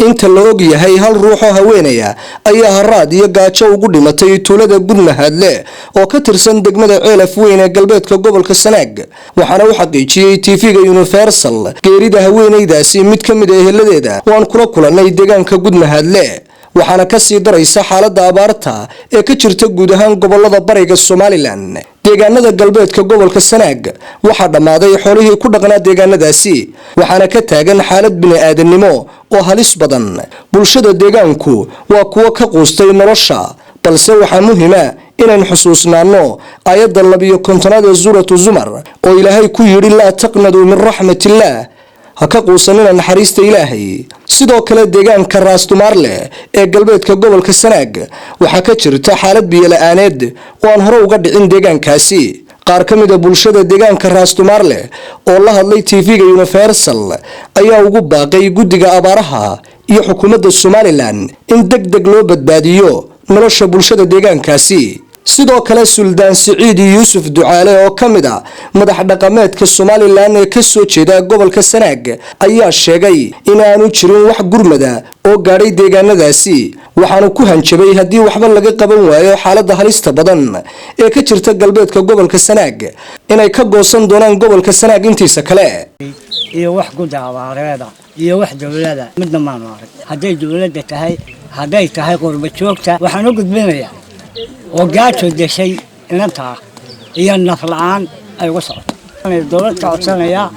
Inta la og yahay, hal ruux oo haweenaya ayaa haraad iyo gaajo ugu dhimatay tuulada Gudmahaadle oo ka tirsan degmada Ceelaf Weyn ee galbeedka gobolka Sanaag. Waxaana u xaqiijiyey TV-ga Universal geerida haweenaydaasi mid ka mid a eheladeeda oo aan kula kulanay deegaanka Gudmahaadle. Waxaana kasii daraysa xaaladda abaarta ee ka jirta guud ahaan gobolada bariga Somaliland. Deegaanada galbeedka gobolka Sanaag waxaa dhammaaday xoolihii ku dhaqnaa deegaanadaasi, waxaana ka taagan xaalad bini-aadannimo oo halis badan. Bulshada deegaanku waa kuwo ka quustay nolosha, balse waxaa muhima inaynu xusuusnaano aayadda 52aad ee Suuratu Zumar oo Ilaahay ku yidhi: "Laa taqnaduu min raxmatillaah", ha ka quusanina naxariista Ilaahay. Sidoo kale, deegaanka Raastumaarleh ee galbeedka gobolka Sanaag waxaa ka jirta xaalad biyo-la-aaneed oo aan hore uga dhicin deegaankaasi. Qaar ka mid a bulshada deegaanka Raastumaarleh oo la hadlay TV-ga Universal ayaa ugu baaqay guddiga abaaraha iyo xukuumadda Somaliland in deg deg loo badbaadiyo nolosha bulshada deegaankaasi. Sidoo kale, Suldaan Siciid Yuusuf Ducaale oo ka mid a madax dhaqameedka Somaliland ee kasoo jeeda gobolka Sanaag ayaa sheegay in aanu jirin wax gurmada oo gaadhay deegaanadaasi. Waxaanu ku hanjabay haddii waxba laga qaban waayo xaaladda halista badan ee ka jirta galbeedka gobolka Sanaag inay ka goosan doonaan gobolka Sanaag intiisa kale. Iyo wax gudda abaareeda iyo wax dowlada midna maanu arag. Hadday dowladda tahay, hadday tahay qurba joogta, waxaan u gudbinayaa oo gaajo deshay inantaa iyo naf la-aan ay uga socoto dowlad ka codsanayaa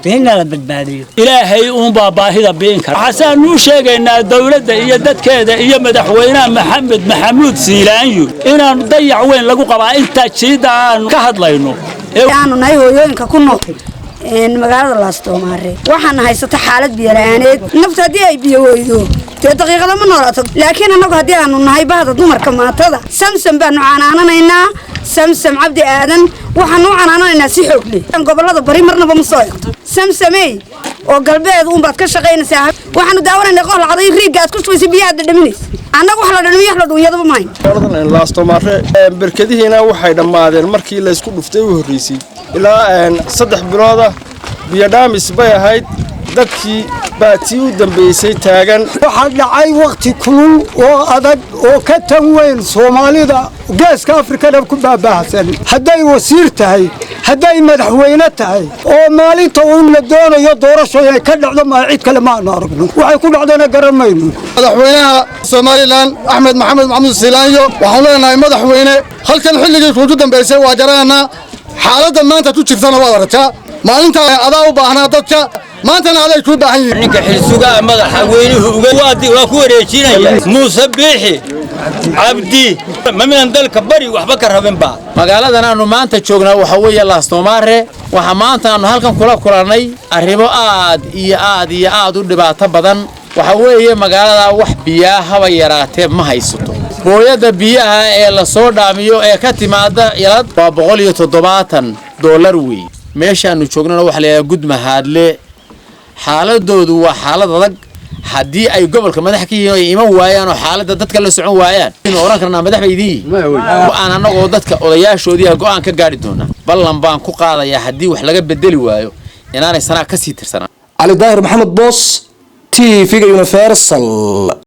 dee in la badbaadiyo. Ilaahay uunbaa baahida biin kara. Waxaasaanu u sheegaynaa dowladda iyo dadkeeda iyo madaxweynaha Maxamed Maxamuud Siilaanyo inaanu dayac weyn lagu qabaa intaa jiidda aanu ka hadlayno. Aanu nahay hooyooyinka ku nool magaalada Laastoomaare, waxaana haysata xaalad biyo la-aaneed. Nafta haddii ay biyo weydo, dee daqiiqada ma noolaato. Laakiin annagu haddii aanu nahay bahda dumarka maatada, Samsam baanu canaananaynaa, Samsam Cabdi Aadan waxaanu u canaananaynaa si xoog leh. Gobolada bari marnaba ma soo egto Samsamey oo galbeed uunbaad ka shaqaynaysaa. Waxaanu daawanaynaa qohl caday riigga aad ku shubaysa, biyaha aad dhadhaminaysa. Annagu wax la dhadhamiyo, wax la dhuunyadaba maayn. Laastomaare berkadihiina waxay dhammaadeen markii laysku dhuftay u horreysay. Ilaa 3 bilooda biyodhaamis bay ahayd, dadkii baa tii u dambaysay taagan. Waxaa dhacay wakhti kulul oo adag oo ka tan weyn Soomaalida Geeska Afrikana ku baabahsan. Hadday wasiir tahay, hadday madaxweyne tahay, oo maalinta uun la doonayo doorasho inay ka dhacdo, maa cid kale maanu aragno. Waxay ku dhacdana garan mayno. Madaxweynaha Somaliland Axmed Maxamed Maxamuud Siilaanyo waxaan leenahay: madaxweyne, halkan xilligii kuugu dambaysay waa garananaa. Xaaladda maanta ku jirtana waad aragtaa. Maalinta adaa u baahnaa dadka, maantana aday kuu baahan yihiin. Ninka xilsugaa madaxweynuhu waa ku wareejinaya Muuse Biixi Cabdi. Ma midaan dalka bari waxba ka rabinba? Magaaladan aanu maanta joognaa waxa weeye Laastomaare. Waxaa maanta aanu halkan kula kulannay arrimo aad iyo aad iyo aad u dhibaato badan. Waxa weeye magaaladaa wax biyaa haba yaraatee ma haysato. Booyadda biyaha ee la soo dhaamiyo ee ka timaada Ilad waa $170 weeye. Meeshaannu joognana waxa la yidhaha Gudmahaadle. Xaaladoodu waa xaalad adag. Haddii ay gobolka madax ka yihiin oo ay iman waayaan oo xaaladda dadka la socon waayaan, aynu odhan karnaa madax bay idin yihiin? Go'aan annagoo dadka odayaashoodii go'aan ka gaadhi doonaa. Ballan baan ku qaadayaa, haddii wax laga bedeli waayo, inaanay Sanaa ka sii tirsanaan. Cali Daahir Maxamed Boos, TV-ga Universal.